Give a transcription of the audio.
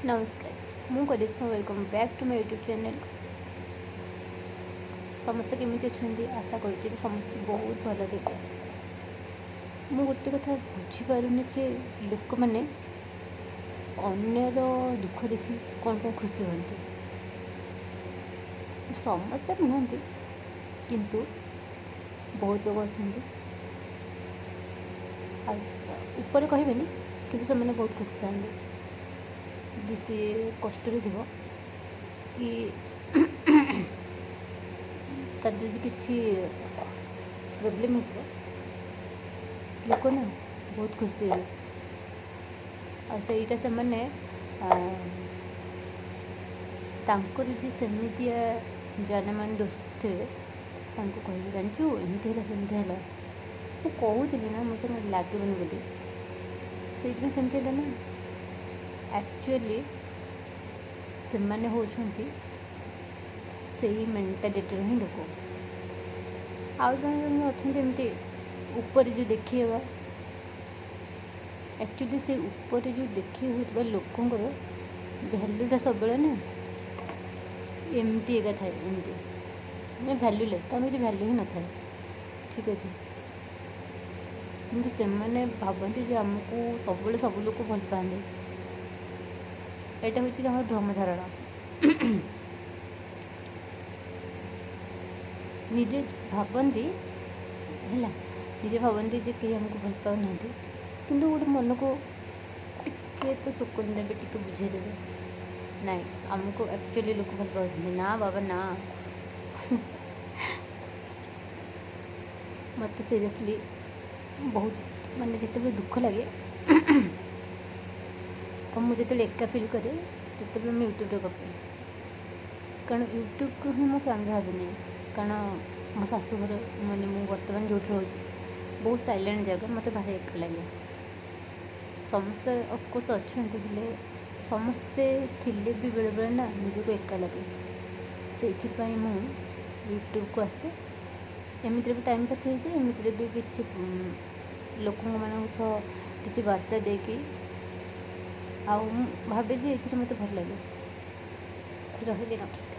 ନମସ୍କାର, ମୁଁ Karisma. Welcome back to my YouTube channel. ସମସ୍ତେ କେମିତି ଅଛନ୍ତି? ଆଶା କରୁଛି ଯେ ସମସ୍ତେ ବହୁତ ଭଲ ଥିବେ। ମୁଁ ଗୋଟେ କଥା ବୁଝିପାରୁନି ଯେ ଲୋକମାନେ ଅନ୍ୟର ଦୁଃଖ ଦେଖି କ'ଣ ପାଇଁ ଖୁସି ହୁଅନ୍ତି। ସମସ୍ତେ ନୁହନ୍ତି, କିନ୍ତୁ ବହୁତ ଲୋକ ଅଛନ୍ତି, ଆଉ ଉପରେ କହିବେନି, କିନ୍ତୁ ସେମାନେ ବହୁତ ଖୁସି ଥାଆନ୍ତି। ଯଦି ସିଏ କଷ୍ଟରେ ଥିବ କି ତାର ଯଦି କିଛି ପ୍ରୋବ୍ଲେମ୍ ହେଇଥିବ, ଲୋକ ନା ବହୁତ ଖୁସି ହେବେ। ଆଉ ସେଇଟା ସେମାନେ ତାଙ୍କର ଯିଏ ସେମିତିଆ ଜାନେ ଦୋସ୍ତ ଥିବେ, ତାଙ୍କୁ କହିବେ, "ଜାଣିଛୁ, ଏମିତି ହେଲା, ସେମିତି ହେଲା। ମୁଁ କହୁଥିଲି ନା ମୋ ସାଙ୍ଗରେ ଲାଗିବନି ବୋଲି, ସେଇଥିପାଇଁ ସେମିତି ହେଲା ନା।" ଆକ୍ଚୁଆଲି ସେମାନେ ହେଉଛନ୍ତି ସେଇ ମେଣ୍ଟାଲିଟିର ହିଁ ଲୋକ। ଆଉ ଜଣେ ଜଣେ ଅଛନ୍ତି ଏମିତି ଉପରେ ଯେଉଁ ଦେଖି ହେବା। ଆକ୍ଚୁଆଲି ସେ ଉପରେ ଯେଉଁ ଦେଖି ହେଉଥିବା ଲୋକଙ୍କର ଭ୍ୟାଲ୍ୟୁଟା ସବୁବେଳେ ନା ଏମିତି ଏକା ଥାଏ, ଏମିତି ମାନେ ଭ୍ୟାଲ୍ୟୁଲେସ୍, ତାଙ୍କର କିଛି ଭ୍ୟାଲ୍ୟୁ ହିଁ ନଥାଏ, ଠିକ୍ ଅଛି? କିନ୍ତୁ ସେମାନେ ଭାବନ୍ତି ଯେ ଆମକୁ ସବୁବେଳେ ସବୁ ଲୋକ ଭଲ ପାଆନ୍ତି। ଏଇଟା ହେଉଛି ତାଙ୍କର ଭ୍ରମ ଧାରଣା। ନିଜେ ଭାବନ୍ତି, ହେଲା, ନିଜେ ଭାବନ୍ତି ଯେ କେହି ଆମକୁ ଭଲ ପାଉନାହାନ୍ତି, କିନ୍ତୁ ଗୋଟେ ମନକୁ ଟିକେ ତ ସୁକୁନ ଦେବେ, ଟିକେ ବୁଝେଇ ଦେବେ, ନାଇଁ, ଆମକୁ ଆକ୍ଚୁଆଲି ଲୋକ ଭଲ ପାଉଛନ୍ତି। ନା ବାବା ନା। ମୋତେ ସିରିୟସଲି ବହୁତ ମାନେ ଯେତେବେଳେ ଦୁଃଖ ଲାଗେ ଆଉ ମୁଁ ଯେତେବେଳେ ଏକା ଫିଲ୍ କରେ, ସେତେବେଳେ ମୁଁ ୟୁଟ୍ୟୁବରେ ଗପେ। କାରଣ ୟୁଟ୍ୟୁବକୁ ହିଁ ମୋ ଫ୍ୟାମିଲି ଭାବିନିଏ। କାରଣ ମୋ ଶାଶୁଘର, ମାନେ ମୁଁ ବର୍ତ୍ତମାନ ଯେଉଁଠି ରହୁଛି, ବହୁତ ସାଇଲେଣ୍ଟ ଜାଗା, ମୋତେ ଭାରି ଏକା ଲାଗେ। ସମସ୍ତେ ଅଫକୋର୍ସ ଅଛନ୍ତି, ହେଲେ ସମସ୍ତେ ଥିଲେ ବି ବେଳେବେଳେ ନା ନିଜକୁ ଏକା ଲାଗେ। ସେଇଥିପାଇଁ ମୁଁ ୟୁଟ୍ୟୁବକୁ ଆସେ। ଏମିତିରେ ବି ଟାଇମ୍ ପାସ୍ ହେଇଯାଏ, ଏମିତିରେ ବି କିଛି ଲୋକଙ୍କ ମାନଙ୍କ ସହ କିଛି ବାର୍ତ୍ତା ଦେଇକି, ଆଉ ମୁଁ ଭାବେ ଯେ ଏଥିରେ ମୋତେ ଭଲ ଲାଗେ। ରହିଲି, ନମସ୍କାର।